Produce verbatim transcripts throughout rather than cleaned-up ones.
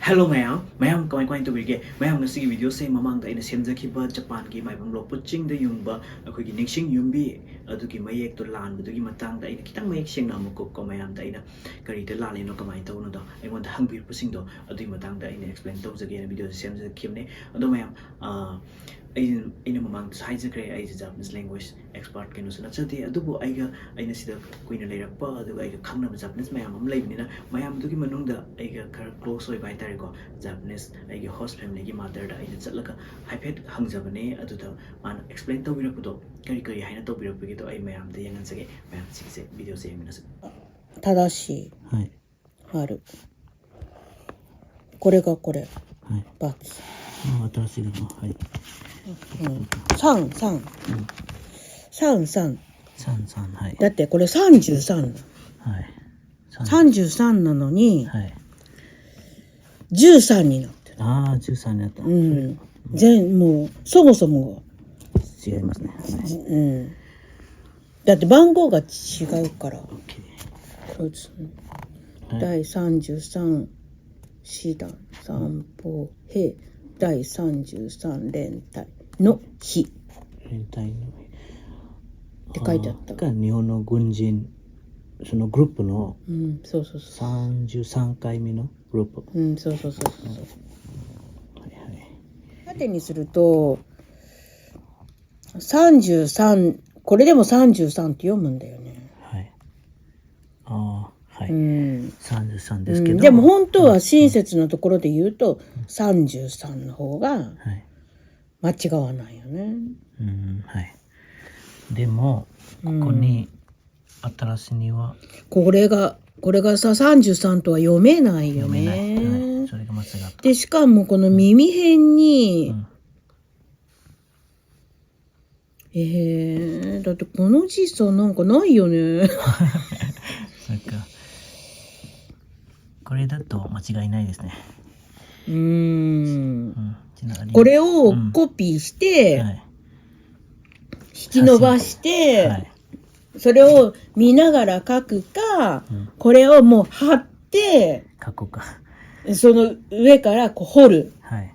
Hello ꯃꯌꯥꯝ, ꯃꯌꯥꯝ ꯀꯃꯥꯏ ꯀꯃꯥꯏꯅ ꯇꯧꯕꯤꯔꯤꯒꯦ? ꯃꯌꯥꯝ, ꯉꯁꯤꯒꯤ ꯚꯤꯗꯤꯑꯣꯁꯦ ꯃꯃꯥꯡꯗ ꯑꯩꯅ ꯁꯦꯝꯖꯈꯤꯕ ꯖꯄꯥꯟꯒꯤ ꯃꯥꯏꯕꯝ ꯂꯣꯛꯄ ꯆꯤꯡꯗ ꯌꯨꯡꯕ ꯑꯩꯈꯣꯏꯒꯤ ꯅꯤꯡꯁꯤꯡ ꯌꯨꯝꯕꯤ ꯑꯗꯨꯒꯤ ꯃꯌꯦꯛꯇꯣ ꯂꯥꯟꯕꯗꯨꯒꯤ ꯃꯇꯥꯡꯗ ꯑꯩꯅ ꯈꯤꯇꯪ ꯃꯌꯦꯛ ꯁꯦꯡꯅ ꯑꯃꯨꯛꯀꯣ ꯃꯌꯥꯝꯗ ꯑꯩꯅ ꯀꯔꯤꯗ ꯂꯥꯜꯂꯤꯅꯣ, ꯀꯃꯥꯏꯅ ꯇꯧꯕꯅꯣꯗꯣ ꯑꯩꯉꯣꯟꯗ ꯍꯪꯕꯤꯔꯛꯄꯁꯤꯡꯗꯣ ꯑꯗꯨꯒꯤ ꯃꯇꯥꯡꯗ ꯑꯩꯅ ꯑꯦꯛꯁꯄ꯭ꯂꯦꯟ ꯇꯧꯖꯒꯦꯅ ꯚꯤꯗꯤꯑꯣꯁꯦ ꯁꯦꯝꯖꯈꯤꯕꯅꯦ꯫ ꯑꯗꯣ ꯃꯌꯥꯝ, ꯑ, ꯑꯩ, ꯑꯩꯅ ꯃꯃꯥꯡꯗꯁꯨ ꯍꯥꯏꯖꯈ꯭ꯔꯦ, ꯑꯩꯁꯦ Japanese language expert ꯀꯩꯅꯣꯁꯨ ꯅꯠꯆꯗꯦ, ꯑꯗꯨꯕꯨ ꯑꯩꯒ, ꯑꯩꯅ ꯁꯤꯗ ꯀꯨꯏꯅ ꯂꯩꯔꯛꯄ, ꯑꯗꯨꯒ ꯑꯩꯒ ꯈꯪꯅꯕ Japanese ꯃꯌꯥꯝ ꯑꯃ ꯂꯩꯕꯅꯤꯅ, ꯃꯌꯥꯝꯗꯨꯒꯤ ꯃꯅꯨꯡꯗ ꯑꯩꯒ ꯈꯔ close ꯑꯣꯏꯕ ꯍꯥꯏꯇꯥꯔꯦꯀꯣ, Japanese ꯑꯩꯒꯤ host familyꯒꯤ motherꯗ ꯑꯩꯅ ꯆꯠꯂꯒ ꯍꯥꯏꯐꯦꯠ ꯍꯪꯖꯕꯅꯦ꯫ ꯑꯗꯨꯗ ꯃꯥꯅ explain ꯇꯧꯕꯤꯔꯛꯄꯗꯣ, ꯀꯔꯤ ꯀꯔꯤ ꯍꯥꯏꯅ ꯇꯧꯕꯤꯔꯛꯄꯒꯦꯗꯣ ꯑꯩ ꯃꯌꯥꯝꯗ ꯌꯦꯡꯍꯟꯖꯒꯦ꯫ ꯃꯌꯥꯝ, ꯁꯤꯒꯤꯁꯦ ꯚꯤꯗꯤꯑꯣꯁꯦ ꯌꯦꯡꯃꯤꯟꯅꯁꯦ꯫ ただし、はい。ある。これがこれ。はい。バツ。あ、新しいの。はい。うん。三、三。三、三。三三。はい。だってこれ三十三。はい。三十三なのに、はい。十三になってる。ああ、十三になった。うん。全、もう、そもそも違いますね。はい。が。うん。だって番号が違うから。オッケそうです。ー。はい。第三十三師団三宝兵第三十三連隊の日。連隊の。って書いてあった。が日本の軍人、そのグループのうん、そうそうそ三十三回目のグループ。う。うん、そうそうそうそう。はいはい。縦にすると、三十三、これでも三十三って読むんだよね。はい。ああ、はい。うん。三十三うですけど。ん、でも本当は親切なところで言うと、三十三の方がはい。間違わないよね。うん、はい。でも、こうんこに、新しいにはこれが、これがさ、三十三とは読めないよ読めない。はい。ねそ。れが間違った。で、しかもこの耳辺に、うん。えー、だってこの字さ、なんかないよね。そっか。これだと間違いないですね。うーんう。ん。ちなみにこれをコピーして、はい。引き伸ばして、はい。それを見ながら書くか、うん。これをもう貼って、書こうか。その上からこう掘る。 ꯍꯥꯏ꯫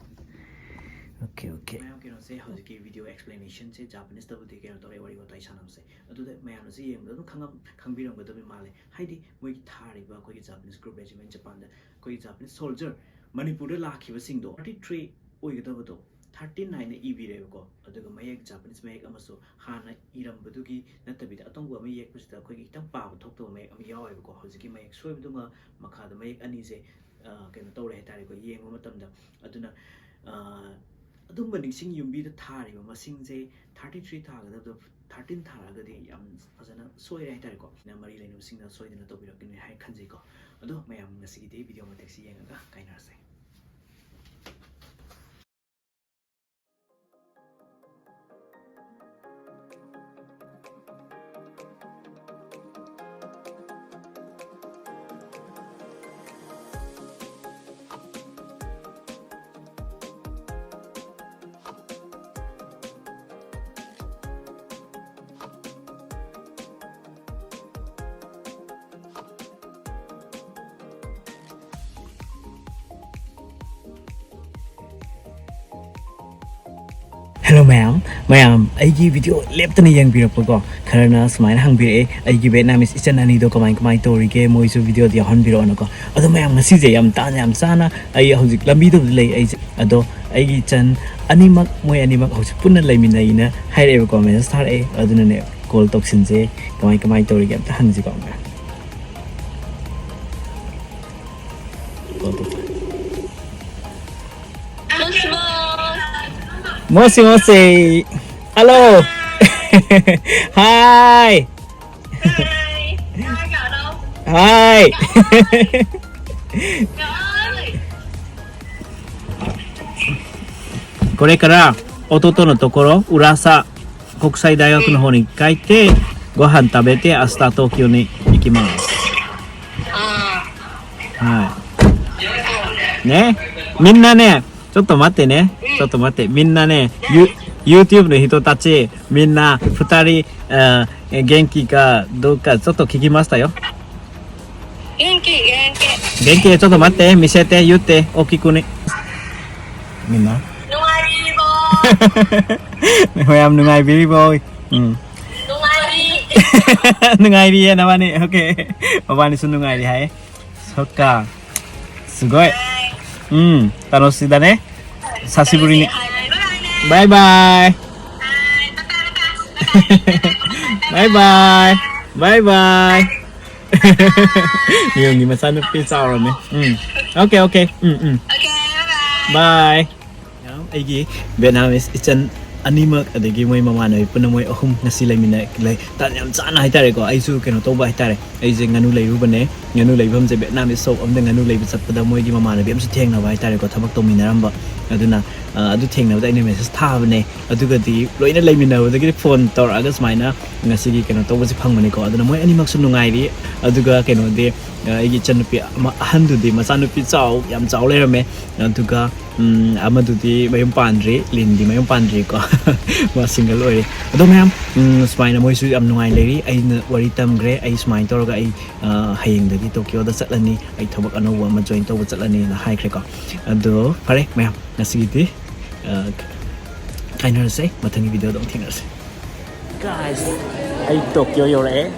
OK, OK. ꯃꯌꯥꯝ ꯀꯩꯅꯣꯁꯦ, ꯍꯧꯖꯤꯛꯀꯤ video explanationꯁꯦ Japaneseꯇꯕꯨꯗꯤ ꯀꯩꯅꯣ ꯇꯧꯔꯦ, ꯋꯥꯔꯤ ꯋꯥꯇꯥꯏ ꯁꯥꯟꯅꯕꯁꯦ꯫ ꯑꯗꯨꯗ ꯃꯌꯥꯝꯅꯁꯨ ꯌꯦꯡꯕꯗ ꯑꯗꯨꯝ ꯈꯪꯉꯝ-, ꯈꯪꯕꯤꯔꯝꯒꯗꯕ ꯃꯥꯜꯂꯦ꯫ ꯍꯥꯏꯗꯤ ꯃꯣꯏꯒꯤ ꯊꯥꯔꯤꯕ ꯑꯩꯈꯣꯏꯒꯤ Japanese group regiment Japanꯗ ꯑꯩꯈꯣꯏꯒꯤ Japanese soldier ꯃꯅꯤꯄꯨꯔꯗ ꯂꯥꯛꯈꯤꯕꯁꯤꯡꯗꯣ thirty three ꯑꯣꯏꯒꯗꯕꯗꯣ thirteen ꯍꯥꯏꯅ ꯏꯕꯤꯔꯦꯕꯀꯣ꯫ ꯑꯗꯨꯒ ꯃꯌꯦꯛ, Japanese ꯃꯌꯦꯛ ꯑꯃꯁꯨ ꯍꯥꯟꯅ ꯏꯔꯝꯕꯗꯨꯒꯤ ꯅꯠꯇꯕꯤꯗ ꯑꯇꯣꯞꯄ ꯑꯃ ꯌꯦꯛꯄꯁꯤꯗ ꯑꯩꯈꯣꯏꯒꯤ ꯈꯤꯇꯪ ꯄꯥꯕ ꯊꯣꯛꯇꯕ ꯃꯌꯦꯛ ꯑꯃ ꯌꯥꯎꯋꯦꯕꯀꯣ꯫ ꯍꯧꯖꯤꯛꯀꯤ ꯃꯌꯦꯛ ꯁꯣꯏꯕꯗꯨꯃ ꯃꯈꯥꯗ ꯃꯌꯦꯛ ꯑꯅꯤꯁꯦ, ꯑ, ꯀꯩꯅꯣ ꯇꯧꯔꯦ ꯍꯥꯏꯇꯥꯔꯦꯀꯣ, ꯌꯦꯡꯕ ꯃꯇꯝꯗ꯫ ꯑꯗꯨꯅ, ꯑ, ꯑꯗꯨꯝꯕ ꯅꯤꯡꯁꯤꯡ ꯌꯨꯝꯕꯤꯗ ꯊꯥꯔꯤꯕ ꯃꯁꯤꯡꯁꯦ thirty three ꯊꯥꯒꯗꯕꯗꯣ thirteen ꯊꯥꯔꯒꯗꯤ ꯌꯥꯝ ꯐꯖꯅ ꯁꯣꯏꯔꯦ ꯍꯥꯏꯇꯥꯔꯦꯀꯣ꯫ ꯃꯔꯤ ꯂꯩꯅꯕꯁꯤꯡꯅ ꯁꯣꯏꯗꯅ ꯇꯧꯕꯤꯔꯛꯀꯅꯤ ꯍꯥꯏꯅ ꯈꯟꯖꯩꯀꯣ꯫ ꯑꯗꯣ ꯃꯌꯥꯝ ꯉꯁꯤꯒꯤꯗꯤ video ꯃꯇꯦꯛꯁꯤ ꯌꯦꯡꯉꯒ ꯀꯥꯏꯅꯔꯁꯦ꯫ Hello ꯃꯌꯥꯝ, ꯃꯌꯥꯝ ꯑꯩꯒꯤ video ꯂꯦꯞꯇꯅ ꯌꯦꯡꯕꯤꯔꯛꯄꯀꯣ, ꯈꯔꯅ ꯁꯨꯃꯥꯏꯅ ꯍꯪꯕꯤꯔꯛꯑꯦ, "ꯑꯩꯒꯤ Vietnamese ꯏꯆꯟ ꯑꯅꯤꯗꯣ ꯀꯃꯥꯏ ꯀꯃꯥꯏ ꯇꯧꯔꯤꯒꯦ, ꯃꯣꯏꯁꯨ videoꯗ ꯌꯥꯎꯍꯟꯕꯤꯔꯛꯑꯣꯅꯀꯣ"꯫ ꯑꯗꯣ ꯃꯌꯥꯝ, ꯉꯁꯤꯁꯦ ꯌꯥꯝ ꯇꯥꯟ ꯌꯥꯝ ꯆꯥꯅ ꯑꯩ ꯍꯧꯖꯤꯛ ꯂꯝꯕꯤꯗꯕꯨꯗꯤ ꯂꯩ ꯑꯩꯁꯦ, ꯑꯗꯣ ꯑꯩꯒꯤ ꯏꯆꯟ ꯑꯅꯤꯃꯛ, ꯃꯣꯏ ꯑꯅꯤꯃꯛ ꯍꯧꯖꯤꯛ ꯄꯨꯟꯅ ꯂꯩꯃꯤꯟꯅꯩꯅ ꯍꯥꯏꯔꯛꯑꯦꯕꯀꯣ, message ꯊꯥꯔꯛꯑꯦ꯫ ꯑꯗꯨꯅꯅꯦ call ꯇꯧꯁꯤꯟꯁꯦ, ꯀꯃꯥꯏ ꯀꯃꯥꯏ ꯇꯧꯔꯤꯒꯦ ꯑꯝꯇ ꯍꯪꯁꯤꯀꯣ꯫ ꯃꯣꯁꯤ ꯃꯣꯁꯤ꯫ Hello꯫ Hi꯫ Hi꯫ ꯀꯣꯔꯦ ꯀꯔꯥ꯫ 弟のところ、浦佐国際大学の方に帰って、ご飯食べて、明日東京に行きます。はい。ね。みんなね、ちょっと待ってね。ちょっと待って。みんなね、You-、YouTube の人たち、みんな、二人、あ、元気かどうか、ちょっと聞きましたよ。元気、元 Genki de todo mate, misete, yute, okikune. Mina. ꯅꯨꯡꯉꯥꯏꯕꯤꯔꯤꯕꯣ? ꯃꯌꯥꯝ ꯅꯨꯡꯉꯥꯏꯕꯤꯔꯤꯕꯣ? ꯎꯝ꯫ ꯅꯨꯡꯉꯥꯏꯔꯤ꯫ ꯅꯨꯡꯉꯥꯏꯔꯤꯌꯦ ꯅꯕꯥꯅꯤ꯫ Okay꯫ ꯃꯕꯥꯅꯤꯁꯨ ꯅꯨꯡꯉꯥꯏꯔꯤ ꯍꯥꯏ꯫ ꯁꯣꯀꯥ꯫ ꯁꯨꯒꯣꯏ꯫ ꯎꯝ꯫ ꯇꯥꯅꯣꯁꯤꯗꯅꯦ꯫ ꯁꯥꯁꯤꯕꯨꯔꯤꯅꯤ꯫ Bye bye꯫ Bye bye꯫ Bye bye꯫ ꯌꯦꯡꯒꯤ ꯃꯆꯥꯅꯨꯄꯤ ꯆꯥꯎꯔꯝꯃꯦ꯫ ꯎꯝ꯫ Okay, okay꯫ ꯎꯝ, ꯎꯝ꯫ Bye꯫ ꯃꯌꯥꯝ ꯑꯩꯒꯤ Vietnamese ꯏꯆꯟ ꯑꯅꯤꯃꯛ, ꯑꯗꯒꯤ ꯃꯣꯏ ꯃꯃꯥꯟꯅꯕꯤ ꯄꯨꯟꯅ ꯃꯣꯏ ꯑꯍꯨꯝ ꯉꯁꯤ ꯂꯩꯃꯤꯟꯅ-, ꯂꯩ-, ꯇꯥꯟ ꯌꯥꯝ ꯆꯥꯅ ꯍꯥꯏꯇꯥꯔꯦꯀꯣ꯫ ꯑꯩꯁꯨ ꯀꯩꯅꯣ ꯇꯧꯕ ꯍꯥꯏꯇꯥꯔꯦ, ꯑꯩꯁꯦ ꯉꯥꯅꯨ ꯂꯩꯔꯨꯕꯅꯦ꯫ ꯉꯥꯅꯨ ꯂꯩꯐꯝꯁꯦ Vietnamese shop ꯑꯝꯗ ꯉꯥꯅꯨ ꯂꯩꯕ ꯆꯠꯄꯗ ꯃꯣꯏꯒꯤ ꯃꯃꯥꯟꯅꯕꯤ ꯑꯃꯁꯨ ꯊꯦꯡꯅꯕ ꯍꯥꯏꯇꯥꯔꯦꯀꯣ, ꯊꯕꯛ ꯇꯧꯃꯤꯟꯅꯔꯝꯕ꯫ ꯑꯗꯨꯅ, ꯑ, ꯑꯗꯨ ꯊꯦꯡꯅꯕꯗ ꯑꯩꯅ message ꯊꯥꯕꯅꯦ꯫ ꯑꯗꯨꯒꯗꯤ ꯂꯣꯏꯅ ꯂꯩꯃꯤꯟꯅꯕꯗꯒꯤꯗꯤ phone ꯇꯧꯔꯛꯑꯒ ꯁꯨꯃꯥꯏꯅ ꯉꯁꯤꯒꯤ ꯀꯩꯅꯣ ꯇꯧꯕꯁꯦ ꯐꯪꯕꯅꯤꯀꯣ꯫ ꯑꯗꯨꯅ ꯃꯣꯏ ꯑꯅꯤꯃꯛꯁꯨ ꯅꯨꯡꯉꯥꯏꯔꯤ꯫ ꯑꯗꯨꯒ ꯀꯩꯅꯣꯗꯤ, ꯑ, ꯑꯩꯒꯤ ꯏꯆꯟꯅꯨꯄꯤ ꯑꯃ ꯑꯍꯟꯗꯨꯗꯤ, ꯃꯆꯥꯅꯨꯄꯤ ꯆꯥꯎ-, ꯌꯥꯝ ꯆꯥꯎ ꯂꯩꯔꯝꯃꯦ꯫ ꯑꯗꯨꯒ, ꯎꯝ, ꯑꯃꯗꯨꯗꯤ ꯃꯌꯨꯝ ꯄꯥꯟꯗ꯭ꯔꯤ, ꯂꯤꯟꯗꯤ ꯃꯌꯨꯝ ꯄꯥꯟꯗ꯭ꯔꯤꯀꯣ꯫ ꯃꯥ single ꯑꯣꯏꯔꯤ꯫ ꯑꯗꯣ ꯃꯌꯥꯝ, ꯎꯝ, ꯁꯨꯃꯥꯏꯅ ꯃꯣꯏꯁꯨ ꯌꯥꯝ ꯅꯨꯡꯉꯥꯏ ꯂꯩꯔꯤ꯫ ꯑꯩꯅ ꯋꯥꯔꯤ ꯇꯝꯈ꯭ꯔꯦ꯫ ꯑꯩ ꯁꯨꯃꯥꯏꯅ ꯇꯧꯔꯒ ꯑꯩ, ꯑ, ꯍꯌꯦꯡꯗꯒꯤ ꯇꯣꯀꯤꯌꯣꯗ ꯆꯠꯂꯅꯤ꯫ ꯑꯩ ꯊꯕꯛ ꯑꯅꯧꯕ ꯑꯃ join ꯇꯧꯕ ꯆꯠꯂꯅꯤꯅ ꯍꯥꯏꯈ꯭ꯔꯦꯀꯣ꯫ ꯑꯗꯣ ꯐꯔꯦ ꯃꯌꯥꯝ, ꯉꯁꯤꯒꯤꯗꯤ, ꯑ, ꯀꯥꯏꯅꯔꯁꯦ꯫ ꯃꯊꯪꯒꯤ video ꯗ ꯑꯃꯨꯛ ꯊꯦꯡꯅꯔꯁꯦ꯫ Guys, ꯑꯩ ꯇꯣꯀꯤꯌꯣ ꯌꯧꯔꯛꯑꯦ꯫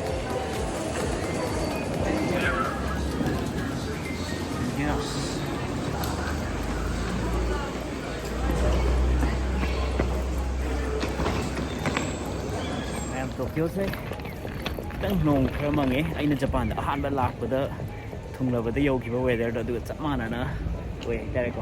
ꯃꯌꯥꯝ, ꯇꯣꯀꯤꯌꯣꯁꯦ ꯈꯤꯇꯪ ꯅꯣꯡ ꯈꯔ ꯃꯪꯉꯦ꯫ ꯑꯩꯅ ꯖꯄꯥꯟꯗ ꯑꯍꯥꯟꯕ ꯂꯥꯛꯄꯗ ꯊꯨꯡꯂꯕꯗ ꯌꯧꯈꯤꯕ weather ꯗꯣ ꯑꯗꯨꯒ ꯆꯞ ꯃꯥꯟꯅꯅ ꯑꯣꯏ ꯍꯥꯏꯇꯥꯔꯦꯀꯣ꯫